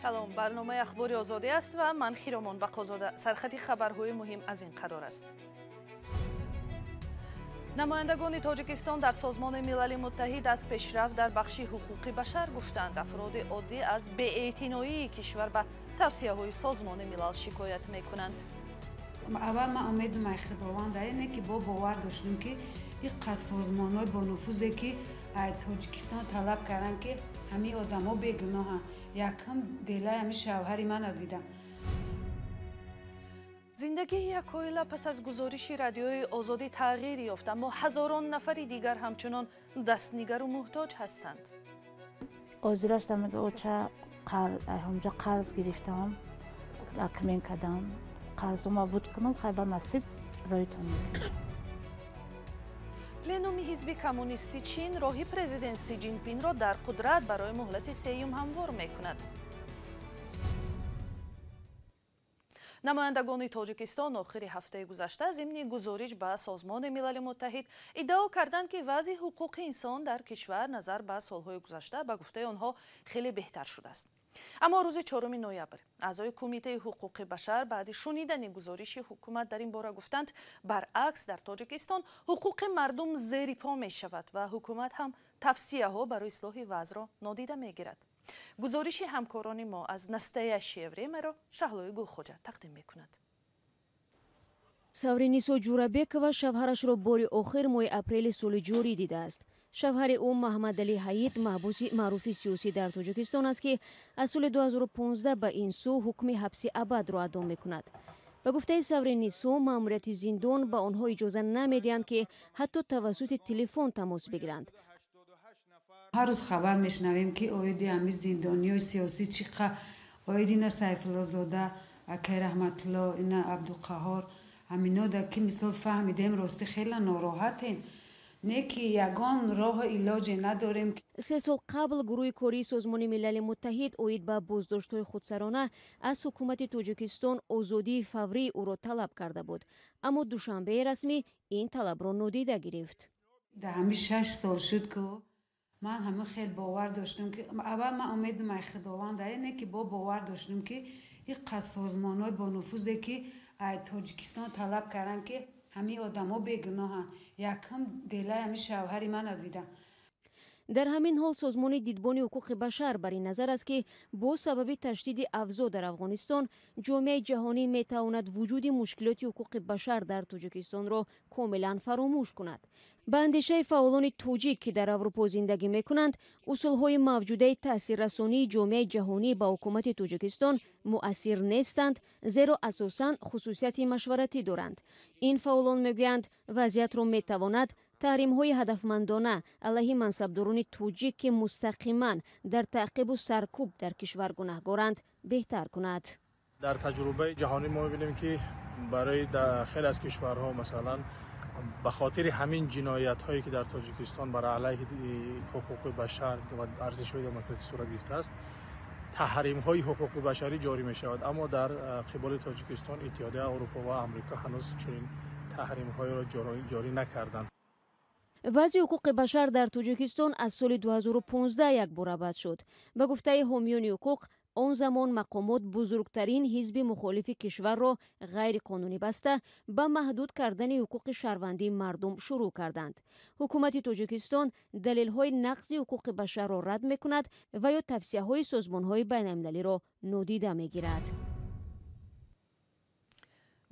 Салом, барномаи Ахбори Озодӣ аст ва ман Хиромон Бақозода. Сархати хабарҳои муҳим аз ин қарор аст. Намояндагони Тоҷикистон дар Созмони Милали Муттаҳид аз пешрафт дар бахши ҳуқуқи башар гуфтанд. Афроди оддӣ аз беэътиноии кишвар ба тавсияҳои Созмони Милал шикоят мекунанд. Аввал ман умедам ай Худованд ине ки бо бовар доштем ки ин созмонҳои бонуфузе ки Тоҷикистон талаб карданд ки ҳамин одамҳо бегуноҳанд. Якум делаи ҳамин шавҳари мана дидам. Зиндагии як оила пас аз гузориши Радиои Озодӣ тағйир ёфт, аммо ҳазорон нафари дигар ҳамчунон дастнигару муҳтоҷ ҳастанд. Озирашта мега оча ҳамҷа қарз гирифтам, акмен кардам, қарзума буд кунам, хай ба насиб роитон мекунам. Пленуми ҳизби коммунисти Чин роҳи президент Си Ҷинпинро дар қудрат барои муҳлати сеюм ҳамвор мекунад. Намояндагони Тоҷикистон охири ҳафтаи гузашта зимни гузориш ба Созмони Милали Муттаҳид иддао карданд, ки вазъи ҳуқуқи инсон дар кишвар назар ба солҳои гузашта ба гуфтаи онҳо хеле беҳтар шудааст. Аммо рӯзи 4 ноябр аъзои Кумитаи ҳуқуқи башар баъди шунидани гузориши ҳукумат дар ин бора гуфтанд, баръакс дар Тоҷикистон ҳуқуқи мардум зери по мешавад ва ҳукумат ҳам тавсияҳо барои ислоҳи вазъро нодида мегирад. Гузориши ҳамкорони мо аз Настоящее времяро Шаҳлои Гулхоҷа тақдим мекунад. Савринисо Ҷурабекова шавҳарашро бори охир моҳи апрели соли ҷорӣ дидааст. Шавҳари ӯ Маҳмадалӣ Ҳаид маҳбуси маъруфи сиёсӣ дар Тоҷикистон аст, ки аз соли 2015 ба ин сӯ ҳукми ҳабси абадро адо мекунад. Ба гуфтаи Савринисо, маъмурияти зиндон ба онҳо иҷоза намедиҳанд, ки ҳатто тавассути телефон тамос бигиранд. Ҳар рӯз хабар мешунавем, ки оиди ҳамин зиндониҳои сиёсӣ чӣ қа оиди ина Сайфуллозода, акай Раҳматулло, ина Абдуқаҳор, ҳаминода ки мисол фаҳмидем, ростӣ хеле нороҳатем. Не ки ягон роҳу илоҷе надорем. 3 сол қабл гурӯҳи кории Созмони Милали Муттаҳид оид ба боздоштҳои худсарона аз ҳукумати Тоҷикистон озодии фаврии ӯро талаб карда буд. Аммо Душанбеи расмӣ ин талабро нодида гирифт. Дар ҳамин 6 сол шуд ки ман ҳамин хел бовар доштам, ки аввал ман умедам ай Худованд ине ки бо бовар доштам, ки ин созмонҳои бонуфузе ки Тоҷикистон талаб карданд, ки ҳамин одамҳо бегуноҳанд. Якум делаи ҳамин шавҳари мана дидам. Дар ҳамин ҳол Созмони Дидбони ҳуқуқи башар бар ин назар аст, ки бо сабаби ташдиди авзоъ дар Афғонистон ҷомеаи ҷаҳонӣ метавонад вуҷуди мушкилоти ҳуқуқи башар дар Тоҷикистонро комилан фаромӯш кунад. Ба андешаи фаъолони тоҷик, ки дар Аврупо зиндагӣ мекунанд, усулҳои мавҷудаи таъсиррасонии ҷомеаи ҷаҳонӣ ба ҳукумати Тоҷикистон муассир нестанд, зеро асосан хусусияти машваратӣ доранд. Ин фаъолон мегӯянд, вазъиятро метавонад таҳримҳои ҳадафмандона алайҳи мансабдорони тоҷик, ки мустақиман дар таъқибу саркӯб дар кишвар гунаҳгоранд, беҳтар кунад. Дар таҷрибаи ҷаҳонӣ мо мебинем, ки барои хеле аз кишварҳо, масалан, ба хотири ҳамин ҷиноятҳое, ки дар Тоҷикистон бар алайҳи ҳуқуқи башар ва арзишҳои демократӣ сурат гирифтааст, таҳримҳои ҳуқуқи башарӣ ҷорӣ мешавад. Аммо дар қиболи Тоҷикистон Иттиҳодияи Аврупо ва Амрико ҳанӯз чунин таҳримҳоеро ҷорӣ накарданд. Вазъи ҳуқуқи башар дар Тоҷикистон аз соли 2015 якбора бад шуд. Ба гуфтаи ҳомиёни ҳуқуқ, он замон мақомот бузургтарин ҳизби мухолифи кишварро ғайриқонунӣ баста ба маҳдуд кардани ҳуқуқи шаҳрвандии мардум шурӯъ карданд. Ҳукумати Тоҷикистон далелҳои нақзи ҳуқуқи башарро рад мекунад ва ё тавсияҳои созмонҳои байналмилалиро нодида мегирад.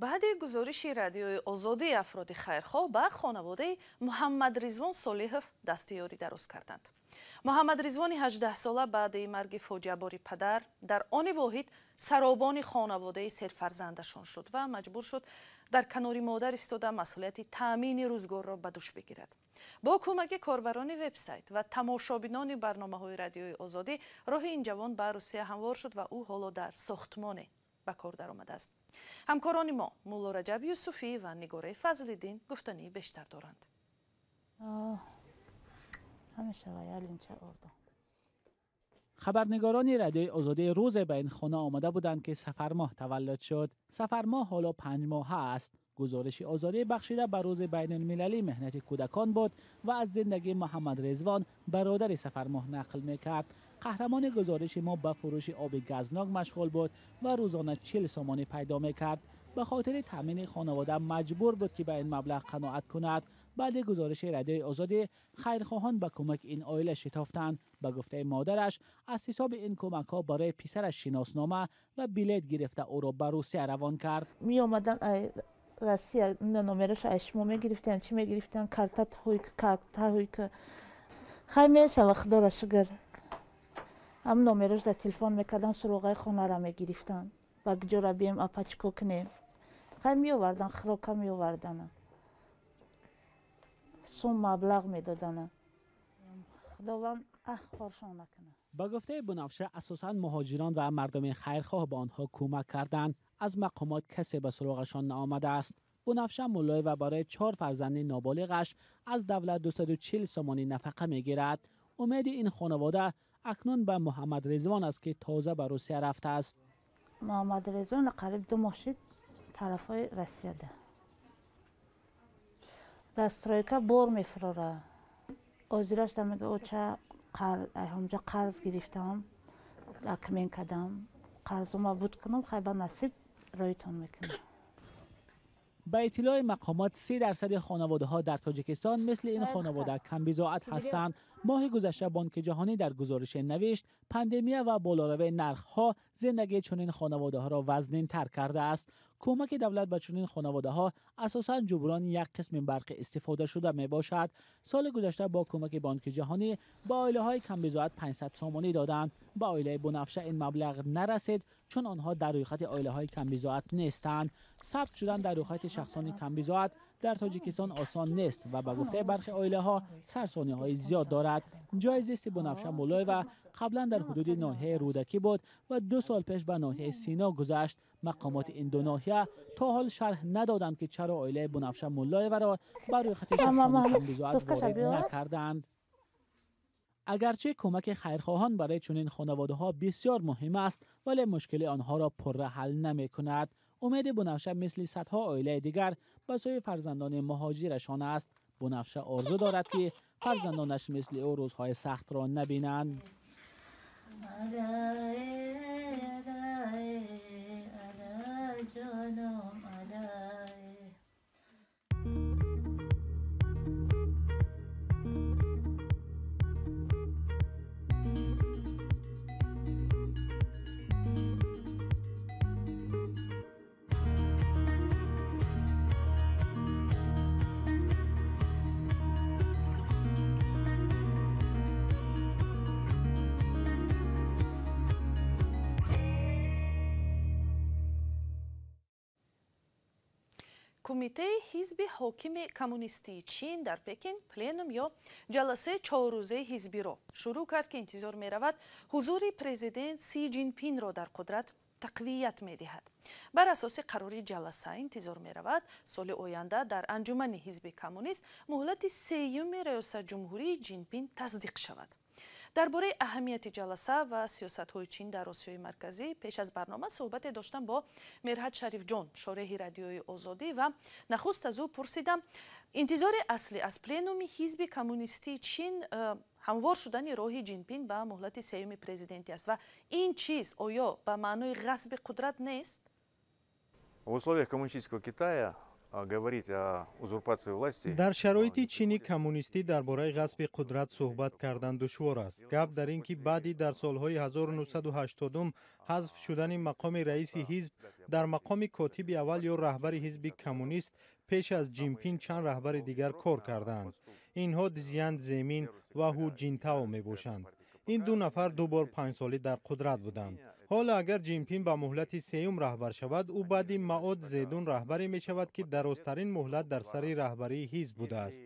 Баъди гузориши Радиои Озодӣ афроди хайрхоҳ ба хонаводаи Муҳаммад Ризвон Солиҳов дасти ёрӣ дароз карданд. Муҳаммад Ризвони 18-сола баъди марги фоҷиабори падар дар они воҳид саробони хонаводаи серфарзандашон шуд ва маҷбур шуд дар канори модар истода масъулияти таъмини рӯзгорро ба дӯш бигирад. Бо кӯмаки корбарони вебсайт ва тамошобинони барномаҳои Радиои Озодӣ роҳи ин ҷавон ба Русия ҳамвор шуд ва ӯ ҳоло дар сохтмоне ба кор даромадааст. Ҳамкорони мо Мулло Раҷаб Юсуфӣ ва Нигораи Фазлиддин гуфтании бештар доранд. Хабарнигорони Радиои Озодӣ рӯзе ба ин хона омада буданд, ки Сафармоҳ таваллуд шуд. Сафармоҳ ҳоло 5 моҳа аст. Гузориши Озодӣ бахшида ба рӯзи байналмилалии меҳнати кӯдакон буд ва аз зиндагии Муҳаммад Ризвон, бародари Сафармоҳ, нақл мекард. Қаҳрамони гузориши мо ба фурӯши оби газнок машғул буд ва рӯзона 40 сомонӣ пайдо мекард. Ба хотири таъмини хонавода маҷбур буд, ки ба ин маблағ қаноат кунад. Баъди гузориши Радиои Озодӣ хайрхоҳон ба кӯмаки ин оила шитофтанд. Ба гуфтаи модараш, аз ҳисоби ин кӯмакҳо барои писараш шиноснома ва билет гирифта ӯро ба Русия равон кард. Меомадан Россия, номераша аз шумо мегирифтан, чӣ мегирифтан, картаҳое ки хай мешава, худоро шукр. Ҳам номерош дар телефон мекардан, суроғаи хонаро мегирифтан, ба куҷора бием, апа, чӣ кор кунем. Хай меовардан, хӯрока меовардан, сум маблағ медодана. Худованд хоршон накунад. Ба гуфтаи Бунафша, асосан муҳоҷирон ва мардуми хайрхоҳ ба онҳо кӯмак карданд. Аз мақомот касе ба суроғашон наомадааст. Бунафша Муллоева барои 4 фарзанди ноболиғаш аз давлат 240 сомонӣ нафақа мегирад. Умеди ин хонавода акнун ба Муҳаммад Ризвон аст, ки тоза ба Русия рафтааст. Муҳаммад Ризвон қариб 2 моҳ шид тарафҳои Россияда. Дар стройка бор мефурора. Озираш да мега, оча, ҳамҷа қарз гирифтам, документ кардам, қарзума буд кунам, хай ба насиб роитон мекунам. Ба иттилои мақомот, 30% хонаводаҳо дар Тоҷикистон мисли ин хонавода камбизоат ҳастанд. Моҳи гузашта Бонки Ҷаҳонӣ дар гузорише навишт, пандемия ва болоравии нархҳо зиндагии чунин хонаводаҳоро вазнинтар кардааст. Кӯмаки давлат ба чунин хонаводаҳо асосан ҷуброни як қисми барқи истифодашуда мебошад. Соли гузашта бо кӯмаки Бонки Ҷаҳонӣ ба оилаҳои камбизоат 500 сомонӣ доданд. Ба оилаи Бунафша ин маблағ нарасид, чун онҳо дар рӯйхати оилаҳои камбизоат нестанд. Сабт шудан дар рӯйхати шахсони камбизоат дар Тоҷикистон осон нест ва ба гуфтаи бархи оилаҳо сарсониҳои зиёд дорад. Ҷои зисти Бунафша Муллоева қаблан дар ҳудуди ноҳияи Рӯдакӣ буд ва 2 сол пеш ба ноҳияи Сино гузашт. Мақомоти ин ду ноҳия то ҳол шарҳ надоданд, ки чаро оилаи Бунафша Муллоеваро ба рӯйхати шахсони камбизоат ворид накарданд. Агарчи кӯмаки хайрхоҳон барои чунин хонаводаҳо бисёр муҳим аст, вале мушкили онҳоро пурра ҳал намекунад. Умеди Бунафша мисли садҳо оилаи дигар ба сӯи фарзандони муҳоҷирашон аст. Бунафша орзу дорад, ки фарзандонаш мисли ӯ рӯзҳои сахтро набинанд. Кумитаи ҳизби ҳокими коммунистии Чин дар Пекин пленум ё ҷаласаи чоррӯзаи ҳизбиро шурӯъ кард, ки интизор меравад ҳузури президент Си Ҷинпинро дар қудрат тақвият медиҳад. Бар асоси қарори ҷаласа интизор меравад соли оянда дар анҷумани ҳизби коммунист муҳлати сеюми раёсатҷумҳурии Ҷинпин тасдиқ шавад. Дар бораи аҳамияти ҷаласа ва сиёсатҳои Чин дар Осиёи Марказӣ пеш аз барнома суҳбате доштам бо Мерҳат Шарифҷон, шореҳи Радиои Озодӣ, ва нахуст аз ӯ пурсидам, интизори аслӣ аз пленуми ҳизби коммунистии Чин ҳамвор шудани роҳи Ҷинпин ба муҳлати сеюми президентӣ аст ва ин чиз оё ба маънои ғасби қудрат нест? В условиях коммунистического Китая говорить о узурпации власти. Дар шароити Чини коммунистӣ дар бораи ғасби қудрат суҳбат кардан душвор аст. Гап дар ин ки баъди дар солҳои 1980 ҳазф шудани мақоми раиси ҳизб дар мақоми котиби аввал ё раҳбари ҳизби коммунист пеш аз Ҷинпин чанд раҳбари дигар кор кардаанд. Инҳо Дзян Земин ва Ҳу Ҷинтао мебошанд. Ин ду нафар ду бор панҷсолӣ дар қудрат буданд. Ҳоло агар Ҷинпин ба муҳлати сеюм раҳбар шавад, ӯ баъди Мао Зедун раҳбаре мешавад, ки дарозтарин муҳлат дар сари раҳбарии ҳизб будааст.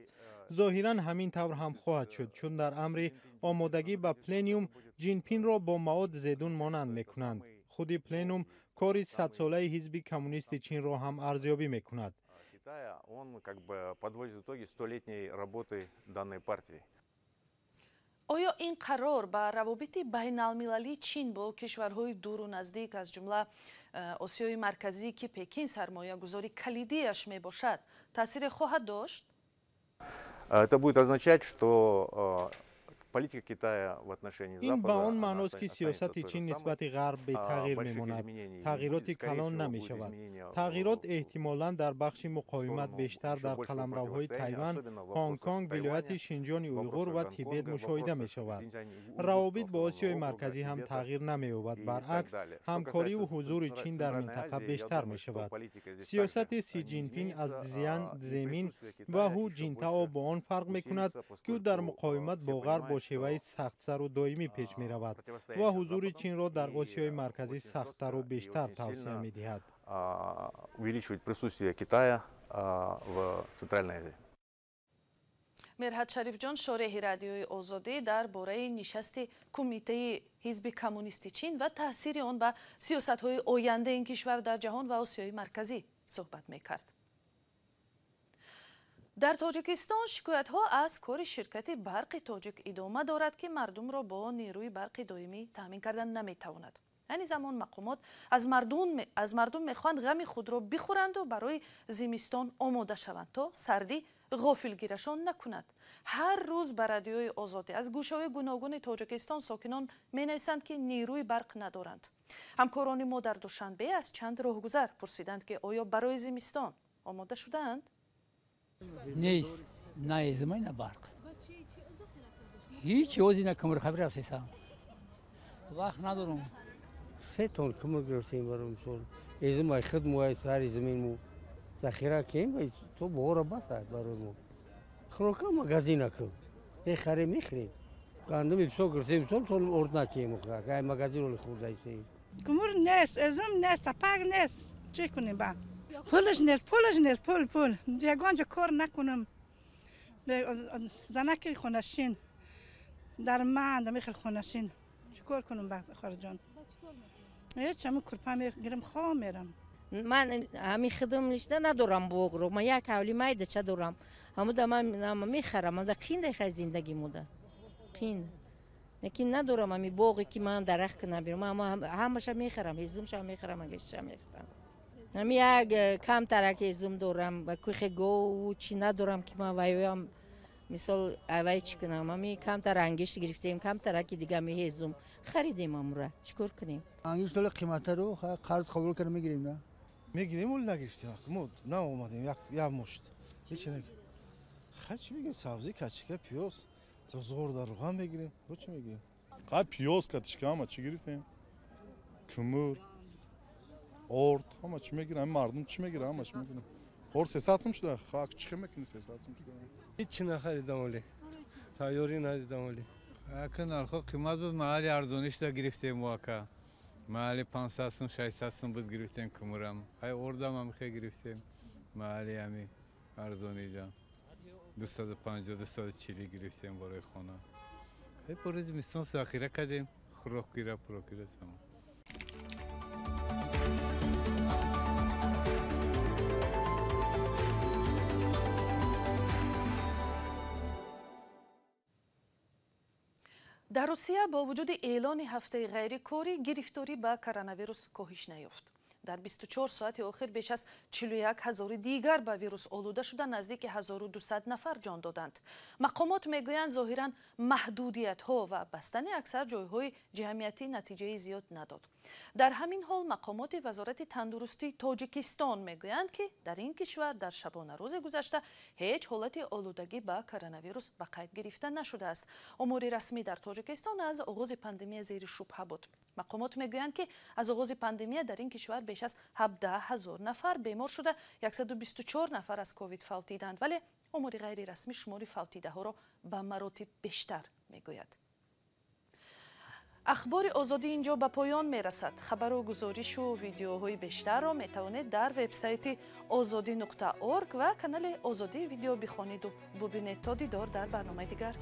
Зоҳиран ҳамин тавр ҳам хоҳад шуд, чун дар амри омодагӣ ба пленум Ҷинпинро бо Мао Зедун монанд мекунанд. Худи пленум кори садсолаи ҳизби коммунисти Чинро ҳам арзёбӣ мекунад. Он как бы подводит итоги столетней работы данной партии. Оё ин қарор ба равобити байналмилалии Чин бо кишварҳои дуру наздик, аз ҷумла Осиёи Марказӣ, ки Пекин сармоягузори калидиаш мебошад, таъсире хоҳад дошт? Это будет означать, что Политика Китая в отношении Ин ба Запада он маъност, ки останется сиёсати той же Чин самой. нисбати Ғарб бетағйир Больших мемонад, изменений не тағйироти будет. Скорее калон всего, будут намешавад. изменения Тағйирот в эҳтимолан дар бахши муқовимат сторону бештар еще дар большего қаламравҳои противостояния, Тайван, особенно в вопросах Ҳонконг, вилояти Тайваня, Шинҷони в Уйғур вопросах ва Тибет Гонконга, в мушоҳида вопросах мешавад. Синьцзян-Уйгурского Равобит бо автономного Осиёи округа, Марказӣ ҳам Тибета тағйир намеёбад. и так Баръакс, далее. Что ҳамкориву касается ҳузури Чин дар Центральной минтақа Азии, я бештар думаю, что мешавад. политика здесь Сиёсати также Си не Ҷинпин аз изменится, Дзян и Земин присутствие ва Китая Ҳу еще Ҷинтао больше бо он фарқ мекунад, усилится, ки ӯ дар поскольку муқовимат все бо Ғарб бо понимают, что шеваи сахтсару доимӣ пеш меравад ва противостояние с ҳузури Западом Чинро дар и Осиёи Марказӣ очень сахттару жестко и бештар очень тавсия сильно медиҳад. Увеличивает присутствие Китая в Центральной Азии. Мирҳат Шарифҷон, шореҳи Радиои Озодӣ, дар бораи нишасти Кумитаи Ҳизби Коммунисти Чин ва таъсири он ба сиёсатҳои ояндаи ин кишвар дар ҷаҳон ва Осиёи Марказӣ суҳбат мекард. Дар Тоҷикистон шикоятҳо аз кори ширкати Барқи Тоҷик идома дорад, ки мардумро бо нерӯи барқи доимӣ таъмин кардан наметавонад. Айни замон мақомот аз мардум мехоҳанд ғами худро бихӯранду барои зимистон омода шаванд, то сардӣ ғофилгирашон накунад. Ҳар рӯз ба Радиои Озодӣ аз гӯшаҳои гуногуни Тоҷикистон сокинон менависанд, ки нерӯи барқ надоранд. Ҳамкорони мо дар Душанбе аз чанд роҳгузар пурсиданд, ки оё барои зимистон омода шудаанд. Нест, на эзмай, на барқ, ҳеҷ ози, на кумр хабир рафтесам, вақт надорум. 3 тонн кумр гирифтем барои мисол, эзмай худ мо сари замин мо захира кем, то бора бас барои мо. Хӯрока магазина ку мехарем, мехӯрем. Гандуми писо гирифтем, мисол, сол орд накем, ай магазин оли хӯрдаистем. Кумур нест, эзм нест, тапак нест, чӣ кунем ба? Пулаш нест, пулаш нест, пул, пул. Ягон ҷо кор накунам. Занаки хонашин. Дар ман дамихел хонашин. Чӣ кор кунам ба хораҷон? Ҳеҷ, ҳамин курпа мегирам, хоб мерам. Ман ҳамин худум лишта надорам боғро, ман як ҳавли майдача дорам, ҳамуда ман мехарам, ҳамуда қинда хай зиндагӣ муда қин, лекин надорам ҳами боғе, ки ман дарахт кунам бирам. Ҳамаша мехарам, ҳезумша мехарам, ангишша мехарам. Ҳами як камтарак ҳезум дорам, кухе гову чӣ надорам, ки ман ваёям, мисол, авай чӣ кунам. Ҳами камтар ангишт гирифтем, камтараки дига ами ҳезум харидем, амура чӣ кор кунем? Ангишт оли қиматтару қарз қабул карда мегирем, на? Мегирем, оли нагирифтем, мо наомадем, як мушт ҳеч. Хай, чӣ мегирем? Сабзӣ, качика, пиёз, розғор дар руған мегирем, бо чӣ мегирем? Қай, пиёз, катишка, ҳама чӣ гирифтем, кумур, орд, ҳама чӣ мегирем. Ҳами мардум чӣ мегирад? Ҳама чӣ мегирем. Орд 300 сум шуда, хак чӣ мекунӣ, 300 сум шуда. Ҳичи нахаридам, оле тайёрӣ надидам оле. Ака, нархҳо қимат буд, маҳалли арзонишда гирифтем мо, ака. Маҳалли 500 сум, 600 сум буд, гирифтем кумурам. Ҳай, ордам ҳам хе гирифтем, маҳалли ҳами арзонида 250, 240 гирифтем барои хона. Ҳай, бори зимистон захира кардем, хӯрок гира, пурок гира, тамом. Дар Русия бо вуҷуди эълони ҳафтаи ғайрикорӣ гирифторӣ ба коронавирус коҳиш наёфт. Дар 24 соати охир беш аз 41 ҳазори дигар ба вирус олуда шуда, наздики 1200 нафар ҷон доданд. Мақомот мегӯянд, зоҳиран маҳдудиятҳо ва бастани аксар ҷойҳои ҷамъиятӣ натиҷаи зиёд надод. Дар ҳамин ҳол мақомоти Вазорати тандурустии Тоҷикистон мегӯянд, ки дар ин кишвар дар шабонарӯзи гузашта ҳеҷ ҳолати олудагӣ ба коронавирус ба қайд гирифта нашудааст. Омори расмӣ дар Тоҷикистон аз оғози пандемия зери шубҳа буд. Мақомот мегӯянд, ки аз оғози пандемия дар ин кишвар беш аз 17 ҳазор нафар бемор шуда, 124 нафар аз ковид фавтиданд, вале омори ғайрирасмӣ шумори фавтидаҳоро ба маротиб бештар мегӯяд. Ахбори Озодӣ ин ҷо ба поён мерасад. Хабару гузоришу видеоҳои бештарро метавонед дар вебсайти озодӣ.орг ва канали Озодӣ Видео бихониду бубинед. То дидор дар барномаи дигар.